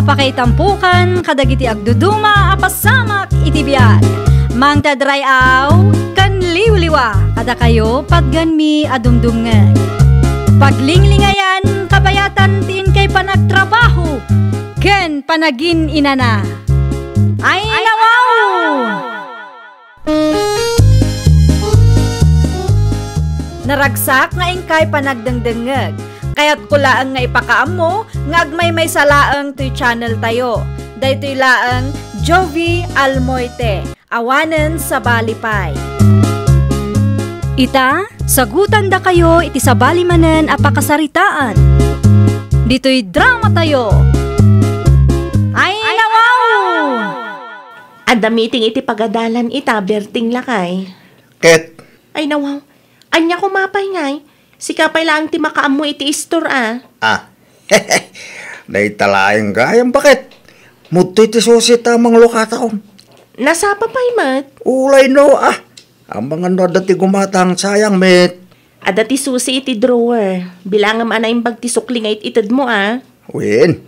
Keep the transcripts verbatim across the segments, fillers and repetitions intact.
Pakaitampokan kadagiti agduduma a pasamak iti biag. Mangted ray-aw ken liwliwa kadakayo patganmi a dumdumngeg. Paglinglingayan, kabayatan ti inkay panagtrabaho ken panagin-inana. Ay, nawaw! Naragsak nga inkay panagdengdengngeg. Kayatko laeng nga ipakaammo nga agmaymaysa laeng toy channel tayo. Daytoy laeng Jovi Almoite, awanen sabali pay. Ita, sagutandakayo iti sabali manen a pakasaritaan. Ditoy drama tayo. Ay, nawaw! Adda meeting iti pagadalan ita, Berting lakay. Ket? Ay, nawaw. Ania koma pay ngay? Sika pay laeng ti makaammo iti istor a. Ah. Dayta laeng gayam, baket. Mudtoy ti susi ta manglukataon. Nasapa pay met? Ulay no, ah. Amangan no adda ti gumatang, sayang met. Adda ti susi iti drawer. Bilangem a naimbag ti sukli nga it-itedmo a. Wen,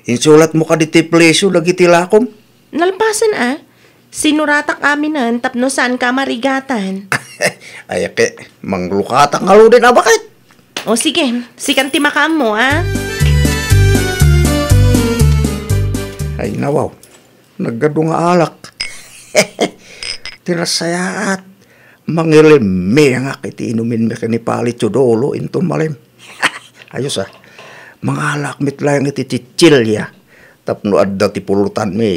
insulatmo kadi ti presio dagiti lakom? Nalpasen a. Sinuratak aminen tapno saanka a marigatan. Ay, ket, manglukatak ngaruden a baket. O sige, sikan ti makaammo a. Ay, nawaw. Nagadu nga alak. Ti nasayaat, mangilimmingak iti inuminmi ken ni Pali Teodoro inton malem. Ayos a, mangalak met laeng iti tsitsilya tapno adda ti pulutanmi.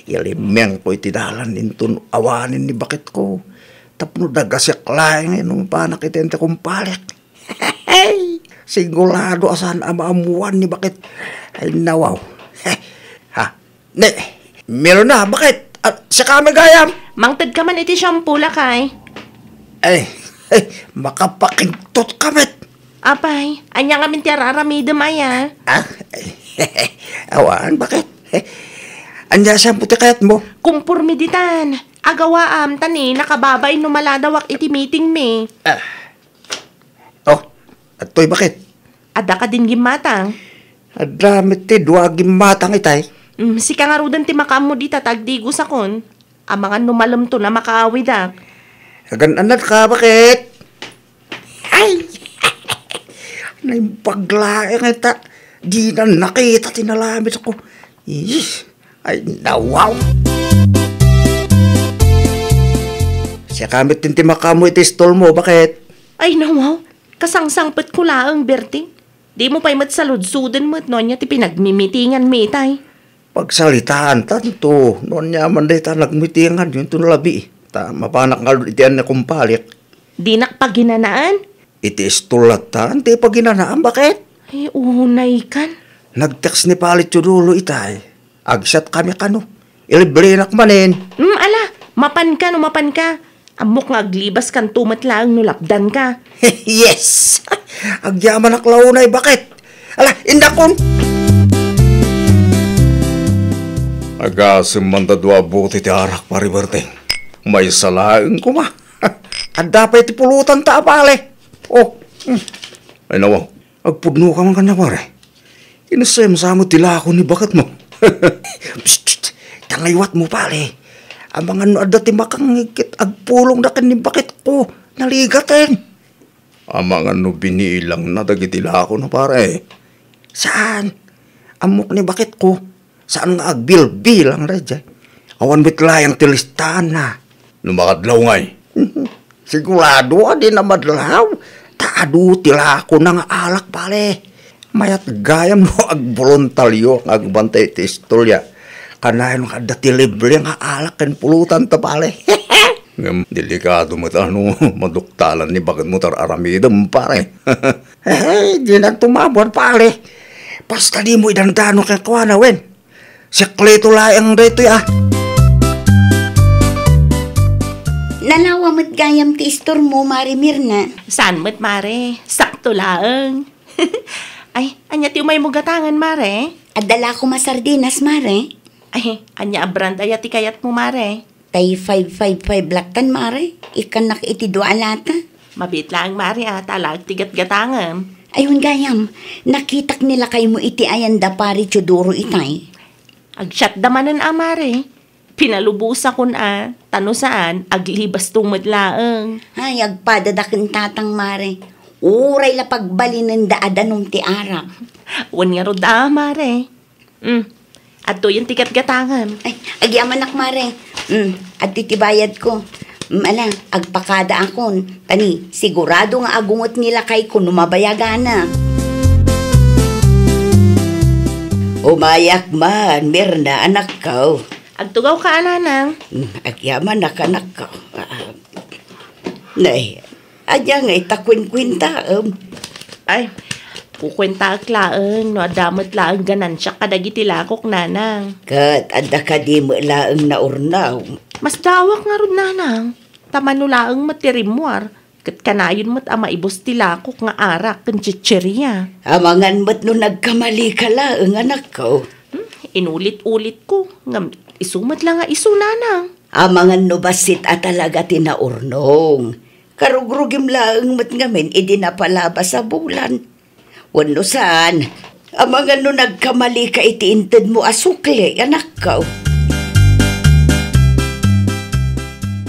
Ilimmingko iti dalan inton awanen ni baketko tapno dagasek laeng inumpanak iti ente kumpalek. Sigurado a saan a maammuan ni baket. Ay, nawaw. Ha? Ne, meron na, baket. Ah, siya kami gayam. Mangted ka man iti shampoo, lakay. Ay, ay, makapakingtot ka met. Apay, ania ngamin ti ar-aramidem aya? Ah, ay, awan, baket. Ania shampoo ti kayatmo? Kumporme ditan. Agawaam, ta ni, nakababay no maladawak iti meeting mi. Ah, Oh, adtoy baket. Adda kadin gimmatang? Adda met ti dua a gimmatang itay. Mm, sika ngaruden ti makaammo dita ta agdigosakon. Amangan no malemton a makaawidak. Agan-anad ka, baket? Ay! Naimbag laeng ita. Dinan nakita ti nalamis ko. Ih, ay, nawaw. Siya ka met ti makaammo iti stall mo, baket? Ay, nawaw. Kasangsangpetko laeng, Berting. Dimo pay met saludsoden met no ania ti pinagmimitinganmi itay. Pagsalitaan tanto, no ania man dayta nagmitingan, yun to labi. Ta mapanak ngarud iti ania kumpalik. Dinak paginanaan? Iti stall latta, ti paginanaan, baket? Ay, unay kan. Nag-text ni Pali Teodoro itay. Agsiat kami kano. Ilibrenak manen. Mm, ala, mapan ka no mapan ka. Ammok nga aglibas kanto met laeng no lapdan ka. Yes! Agyamanak la unay, baket. Ala, indakon! Agasem man ta dua a bote ti arak, Pari Berteng. Maysa laeng koma. Adda pay ti pulutan ta a pale. Oh. Hmm. Ay, nawaw. Agpudno ka man kaniak, pare. Inasem sa mo ti lako ni baketmo. Psst, psst. Tangaywat mo, pare. Amangan no adda ti makangngeg ket agpulongda ken ni baketko. Naligaten. Amangan no binilang na dagiti lako na, pare. Saan? Ammok ni baketko. Saan nga agbilbilang daydiay? Awan met layang ti listaanna. No makadlaw ngay? Sigurado a dina madlaw. Ta adu ti lakona nga alak, pare. Mayat gayam no agboluntario nga agbantay ti istorya. Kanayon nga adda ti libre nga alak ken pulutan ta, pare. Ngem delikado met a no maduktalan ni baketmo ti ar-aramidem, pare. Eh, di nagtumabor, pare. Basta di mo idandano kenkuana, wen. Sekreto laeng daytoy, ah. Nalawa met gayam ti istormo, Mare Mirna. Saan met, Mare? Sakto laeng. Ay, ania ti umaymo gatangen, Mare? Adda la koma sardinas, Mare. Ay, ania a brand aya ti kayatmo, Mare? Tay five five five laktan, Mare. Ikkannak iti dua a lata. Mabiit laeng, Mare, a, ta alaek ti gatgatangem. Ay, wen gayam, nakitak ni lakaymo iti ayan da Pari Teodoro itay. Agchatda manen a, Mare. Pinalubosakon a, ta no saan, aglibasto met laeng. Ay, agpadada ken tatang, Mare. Uray la pagbalinenda a danum ti arak. Wen ngarud a, Mare. Mm. Adtoyen ti gatgatangem. Ay, agyamanak, Mare. Mm, adtoy ti bayadko. Mm, ala, agpakadaakon. Ta ni, sigurado nga agunget ni lakayko no mabayagana. Umayak man, Mirna, anakko. Agtugawka a, Nanang. Mm, agyamanak, anakko. Ah, nay, ania ngay ta kuenkuentaem? Ay, kukuentaek laeng no adda met laeng ganansiak kadagiti lakok, Nanang. Ket adda kadi met laeng naurnaw? Masdaawak ngarud, Nanang. Ta mano laeng met ti rimmuar, ket kanayon met a maibus ti lakok nga arak ken chicheria. Amangan met no nagkamalika laeng, anakko. Hmm, inulit-ulitko, ngem isu met la nga isu, Nanang. Amangan no bassit a talaga ti naurnong. Karugrugim laeng met ngamin idi napalabas a bulan. Wenno saan, amangan no nagkamalika iti intedmo a sukli, anakko.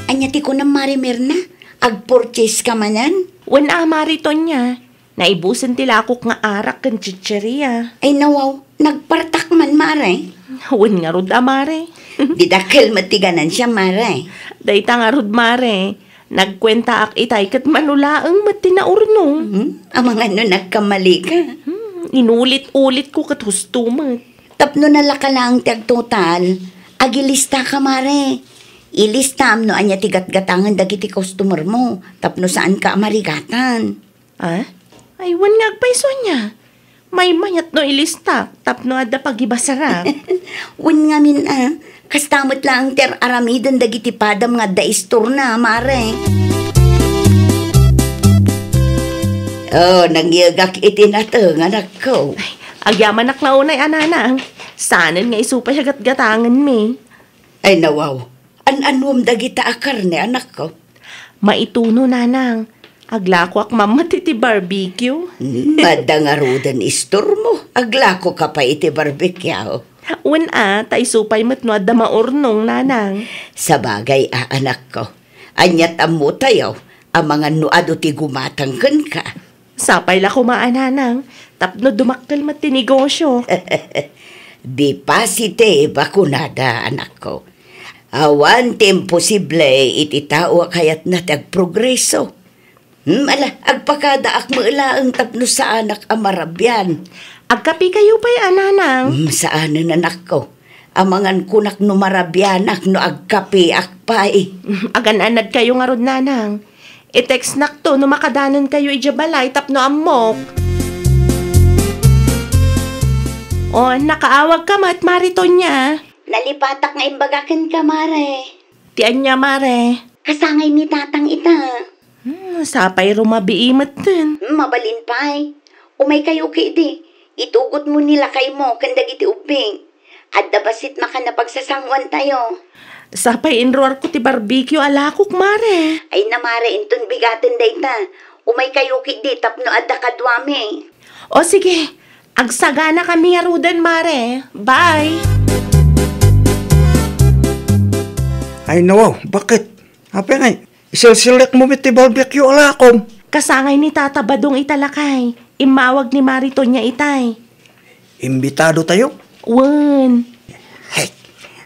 Ania ti kunam, Mare Mirna? Agpurchase ka manen? Wen a, Mare Tonia. Naibusen ti lakok nga arak ken chicheria. Ay, nawaw, nagpartak man, Mare. Wen ngarud a, Mare. Didakkel met ti ganansia, Mare. Dayta ngarud, Mare. Nagkuentaak itay ket mano laeng met ti naurnong. Hmm? Amangan no nagkamalika. Hmm, inulit-ulitko ket husto met. Tapno nalaka laeng ti agtotal, agilistaka, Mare. Ilistam no ania ti gatgatangen dagiti customermo tapno saanka a marigatan. Ah? Ay, wen nga agpayso ania. Maymayat no ilistak tapno adda pagibasarak. Wen ngamin a, kasta met laeng ti ar-aramiden dagiti padam nga adda istorna, Mare. Oh, nangyegak iti nateng, anakko. Ay, agyamanak la unay a, Nanang. Saanen nga isu pay a gatgatangenmi. Ay, nawaw. An-anuem dagita a karne, anakko? Maituno, Nanang. Aglakoak man met iti barbecue. Hmm, adda ngaruden istormo. Aglakoka pay iti barbecue. Wen a, ta isu pay met no adda maurnong, Nanang. Sabagay a, anakko. Ania't ammotayo, amangan no adu ti gumatang kenka. Sapay la koma a, Nanang, tapno dumakkel met ti negosio. Be positive a kunada, anakko. Awan ti imposible iti tao a kayatna ti agprogreso. Hmm, ala, agpakadaak met laeng tapno saanak a marabian. Agkapikayo pay a, Nanang? Hmm, saanen, anakko. Amangan kunak no marabianak no agkapiak pay. Agan-anadkayo ngarud, Nanang. I-textnakto no makadanonkayo idiay balay tapno ammok. O, nakaawagka met, Mare Tonia. Nalipatak nga imbaga kenka, Mare. Ti ania, Mare? Kasangay ni Tatang ita. Hmm, sapay rumabii metten. Hmm, mabalin pay. Umaykayo ketdi. Itugotmo ni lakaymo ken dagiti ubbing. Adda bassit makan a pagsasanguantayo. Sapay inruarko ti barbecue a lakok, Mare. Ay na, Mare, inton bigaten dayta. Umaykayo ketdi tapno adda kaduami. O sige, agsaganakami ngaruden, Mare. Bye! Ay, nawaw, bakit? Apay ngay, isilsilekmo met ti barbecue a lakom? Kasangay ni Tata Badong ita, lakay. Immawag ni Mare Tonia itay. Imbitadotayo? Wen. Hey,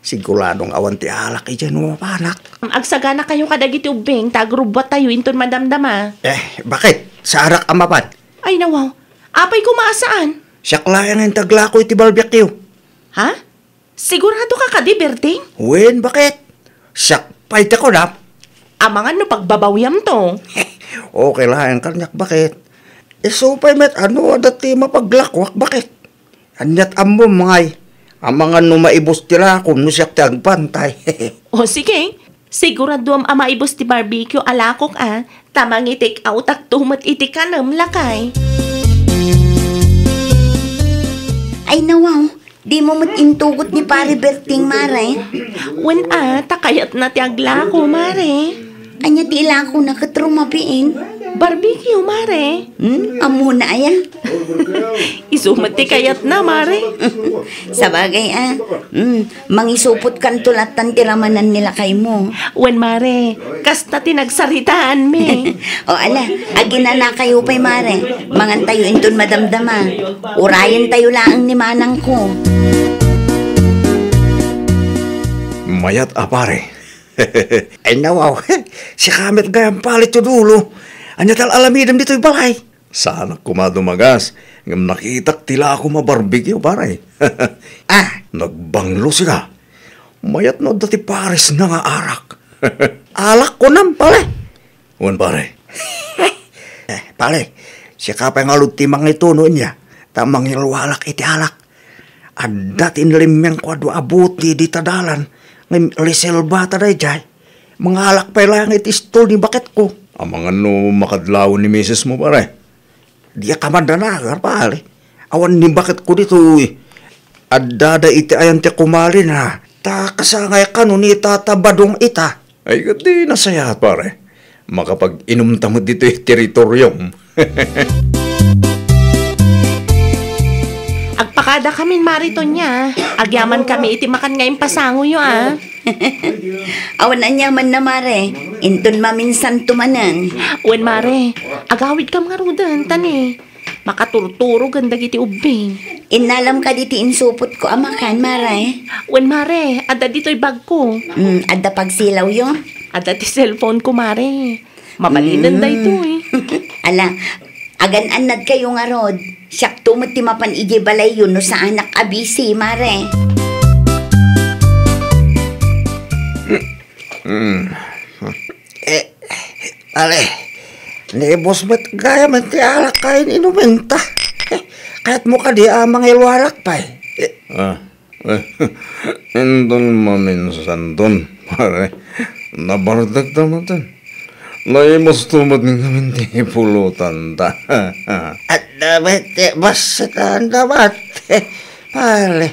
siguradong awan ti alak idiay no mapanak. Agsaganakayo kadagiti ubbing, ta agrubbuattayo inton madamdama. Eh, bakit? Saarak a mapan? Ay, nawaw. Apay koma a saan? Siak laeng ti aglako iti barbecue. Ha? Siguradoka kadi, Berting? Wen, bakit? Siak pay ti kunam. Amangan no pagbabawiamto. Okay laeng kaniak, bakit? Isu pay met a no adda ti mapaglakoak, bakit? Ania't ammom, ngay? Amangan no maibus ti lakom no siak ti agbantay. O sige, siguradoam a maibus ti barbecue a lakok a, ta mangi-take outakto met iti kanem, lakay. Ay, nawaw, dimo met intugot ni Pare Berting, Mare? Wen a, ta kayatna ti aglako, Mare. Ania ti ilakona ket rumabiin? Barbecue, mare. Hmm? Ammona aya? Isu met ti kayatna, mare. Sabagay, a. Hmm, mangisupotkanto lattan ti ramanan ni lakaymo. Wen, mare, kasta ti nagsaritaanmi. O, ala, aginanakayo pay, mare. Mangantayo inton madamdama. Urayentayo laeng ni manangko. Mayat a pare. Ay, nawaw. Sika met gayam pale ti dulo. Ania ti al-alamidem ditoy balay? Saanak koma dumagas, ngem nakitak ti lakom a barbecue, pare. Ah! Nagbanglo sika. Mayat no adda ti paresna nga arak. Alak kunam, pare. Wen, pare. Eh, pare, sika pay ngarud ti mangituno inya, ta mangilualak iti alak. Adda ti inlimmiangko a dua a bote dita dalan, ngem reserba ta daydiay. Mangalak pay laeng iti istor ni baketko. Amangan no makadlaw ni misesmo, pare. Diak a mandanagar, pare. Awan ni baketko ditoy. Addada iti ayan ti kumarina. Ta kasangay kano ni Tata Badong ita. Ay, ket di nasayaat, pare. Makapag-inumta met ditoy teritoriom. Agpakadakamin, Mare Tonia. Agyamankami iti makan nga impasangoyo, a. Awan aniamanna, mare. Inton maminsanto manen. Wen, mare. Agawidkam ngaruden, ta ni, makaturturogen dagiti ubbing. Innalam kadi ti insupotko a makan, mare? Wen, mare. Adda ditoy bagko. Hmm, adda pagsilawyo? Adda ti cellphone ko, mare. Mabalinen daytoy. Ala, agan-annadkayo ngarud. Siakto met ti mapan idiay balayyo no saanak a busy, mare. Mm. Eh, pare, naibus met gayam ti alak a in-inumenta. Kayatmo kadi a mangilualak pay? Eh, Ah. Inton maminsanton, pare, nabartekta maten. Naimusto met ngamin ti pulotanta. Adda met ti bassit a andabat, pare.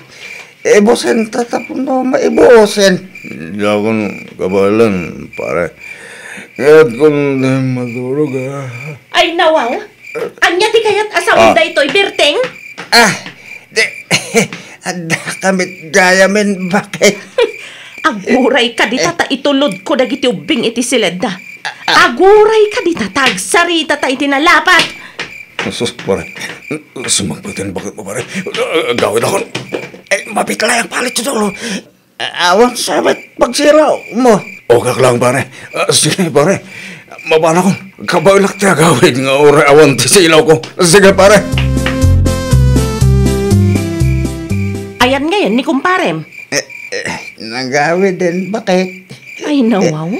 Ibusenta tapno maibusen. Diakon kabaelan, pare. Kayatkon ti maturog, a. Ay, nawaw. Ania ti kayat a sawen daytoy, Berteng? Ah, di, adda kami gayamen, bakit? Aguray ka dita ta itulodko dagiti ubbing iti siledda. Aguray ka dita ta agsaritata iti nalapat. Sus, pare. Sumagmatian, bakit mo, pare? Gawidakon. Eh, mapitlayan palit sa dulo. A-, awan sa met pagsirawmo. Ugak lang, pare. Ah, sige, pare. Mabanakon. Kabaelak ti agawid nga uray awan ti silawko. Sige, pare. Ayan ngayon ni kumparem? Eh, eh, nagawiden, bakit? Ay, nawaw.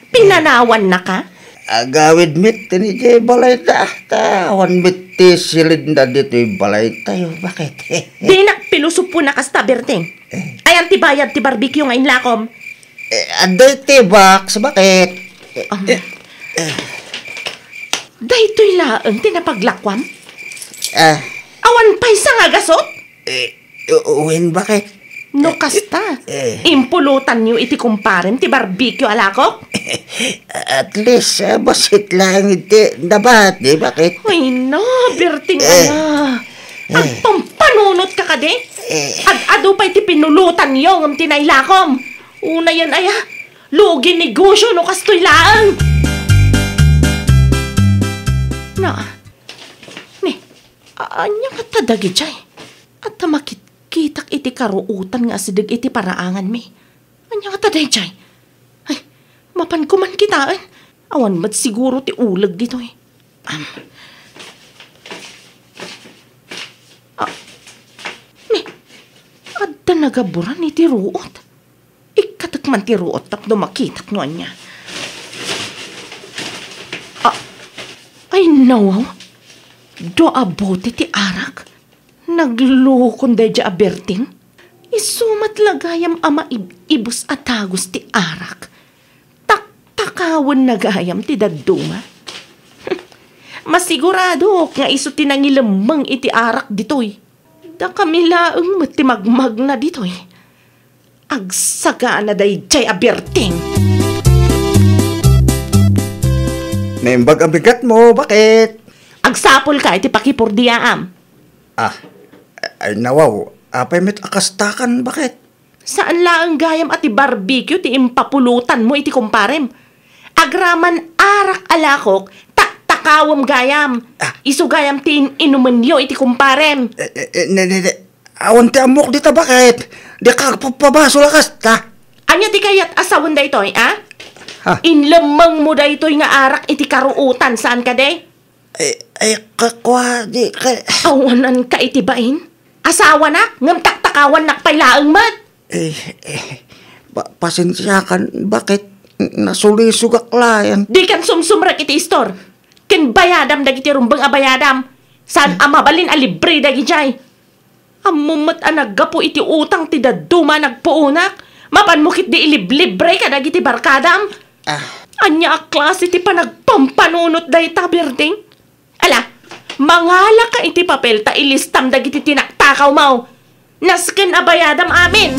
Pinanawannaka? Agawid met ti idiay balayta, ta awan met ti siledna ditoy balaytayo, bakit? Dinak pilosopo na kasta, Berteng. Eh. Ayan ti bayad ti barbecue nga inlakom. Eh, adda iti box, bakit? Eh, Am. Eh, eh. Daytoy laeng ti napaglakwam? Ah. Awan pay sa nga gasot? Eh, u-, wen, bakit? No kasta, eh, eh, impulutanyo iti kumparem ti barbecue a lakok? At least, ah, bassit laeng iti nabati, bakit? Ay na, Berting, eh, ala. Eh. Agpampanunot ka kadi? Eh. Ad-adu pay ti pinulutanyo ngem ti nailakom. Unayen aya, lugi negosyo no kastoy laeng. Na, ni, a-, ania ngata dagidiay? Adda makitkitak iti karuotan nga asideg iti paraanganmi. Ania ngata daydiay? Ay, mapanko man kitaen. Awan met siguro ti uleg ditoy. Am. Ah, ni, adda nagaburan iti ruot. Ikkatek man ti ruot tapno makitak no ania. Ah, ay, nawaw. Dua a bote ti arak. Naglulukon daydiay a Berting. Isu met la gayam a maib-ibus a dagus ti arak. Taktakawenna gayam ti dadduma. Masiguradok nga isu ti nangilemmeng iti arak ditoy. Dakami laeng met ti magmagna ditoy. Agsagana daydiay a Berting. Imbag a bigatmo, bakit? Agsapulka iti pakipurdiaam. Ah, ay nawaw, apay met a kastakan, bakit? Saan laeng gayam a ti barbecue ti impapulutanmo iti kumparem. Agraman arak a lakok, taktakawem gayam. Ah. Isu gayam ti in-inumenyo iti kumparem. Eh, eh, eh, ne, ne, ne. Awan ti ammok dita, bakit? Dika agpapabasol a kasta. Ania ti kayat a sawen daytoy, a? Ha? Inlemmengmo daytoy nga arak iti karuotan, saan kadi? Eh, eh, kakua, di ka- Awananka iti bain? Asawanak, ngem taktakawannak pay laeng met. Eh, eh, pa-, pasensiakan, bakit? Nasulisogak laeng. Dikan sumsumrek iti istor. Ken bayadam dagiti rumbeng a bayadam. Saan a mabalin a libre dagidiay. Ammom met a naggapu iti utang ti dadduma a nagpuonak. Mapanmo ketdi iliblibre kadagiti barkadam. Ah. Ania a klase ti panagpampanunot dayta, Berting? Ala, mangalaka iti papel ta ilistam dagiti tinaktakawmo. Nasken a bayadam amin.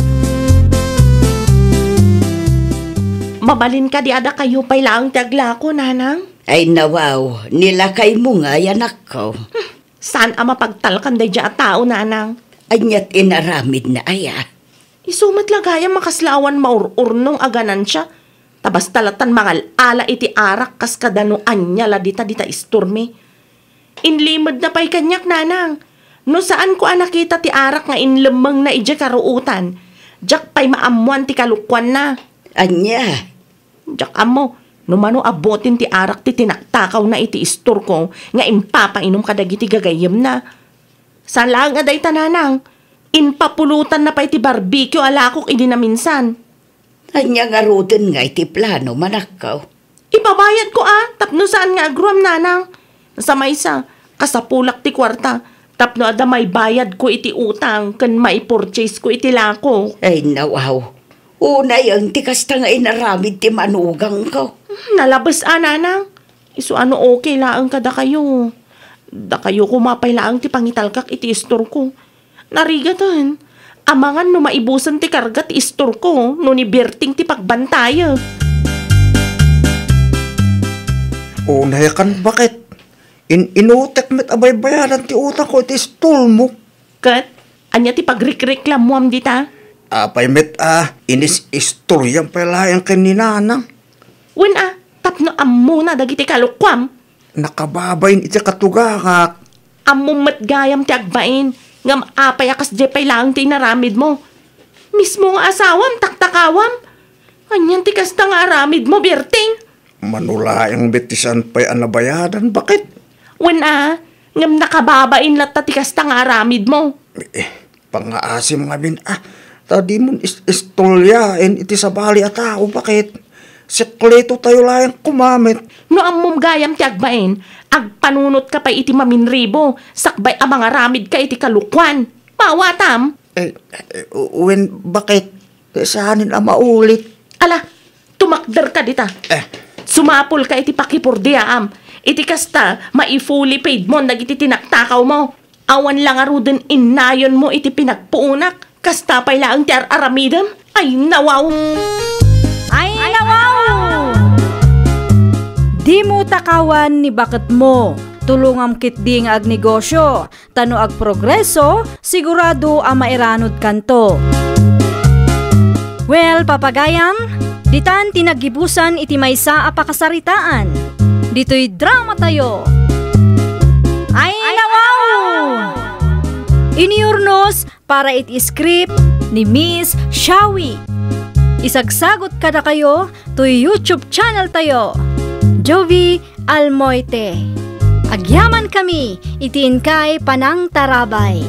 Mabalin kadi a dakayo pay laeng ti aglako, nanang? Ay, nawaw, ni lakaymo ngay, anakko. Saan a mapagtalkan daydiay a tao, nanang? Ania ti inaramidna aya? Isu met la gayam a kasla awan maur-urnong a ganansia. Ta basta latan mangal-ala iti arak kas kada no ania la dita, dita istormi. Inlimedna pay kaniak, nanang. No saanko a nakita ti arak nga inlemmengna idiay karuotan, diak pay maammoan ti kalokuanna. Ania? Diak ammo no mano a butin ti arak ti tinaktakawna iti istorko nga impapainom kadagiti gagayyemna. Saan laeng a dayta, nanang, impapulutanna pay ti barbecue a lakok idi naminsan. Ania ngaruden ngay ti plano, manakko? Ibabayadko a, tapno saan nga agruam, nanang. Sa maysa, kasapulak ti kuarta, tapno adda maibayadko iti utang ken maipurchaseko iti lakok. Ay, nawaw. Unayen ti kasta nga inaramid ti manugangko. Nalabes a, nanang. Isu a no okay laeng kadakayo. Dakayo koma pay laeng ti pangitalkak iti istorko. Narigaten, amangan no maibusen ti karga ti istorko no ni Berting ti pagbantayek. Unayakan, bakit? In-inutek met a baybayadan ti utangko iti istormo. Ket, ania ti pagrikreklamoam dita? Apay met a inis-istoriam pay laeng ken ni nanang? Wen a, tapno ammona dagiti kalokuam. Nakababain iti katugangak. Ammom met gayam ti agbain, ngem apay a kasdiay pay laeng ti inaramidmo? Mismo nga asawam, taktakawam. Anian ti kasta nga aramidmo, Berting? Mano laeng met ti saan pay a nabayadan, bakit? Wen a, ngem nakababain latta ti kasta nga aramidmo. Eh, pangaasim ngamin a, ta dimon is-, istoryaen iti sabali a tao, bakit? Sekreto tayo laeng koma met. No ammom gayam ti agbain, agpanunotka pay iti maminribo, sakbay a mangaramidka iti kalokuan. Maawatam? Eh, eh, wen, bakit? Saanen a maulit. Ala, tumakderka dita. Eh. Sumapulka iti pakipurdiaam. Iti kasta, mai-fully paid mon dagiti tinaktakawmo. Awan la ngaruden innayonmo iti pinagpuonak. Kasta pay laeng ti ar-aramidem. Ay, nawaw! Ay, nawaw! Dimo takawan ni baketmo. Tulongam ketdi nga agnegosyo. Ta no agprogreso, sigurado a mairanudkanto. Well, papagayam, ditan ti naggibusan iti maysa a pakasaritaan. Ditoy drama tayo. Ay, nawaw! Iniurnos para iti script ni Miss Shawi. Isagsagot kadakayo toy YouTube channel tayo, Jovie Almoite. Agyamankami iti inkay panangtarabay.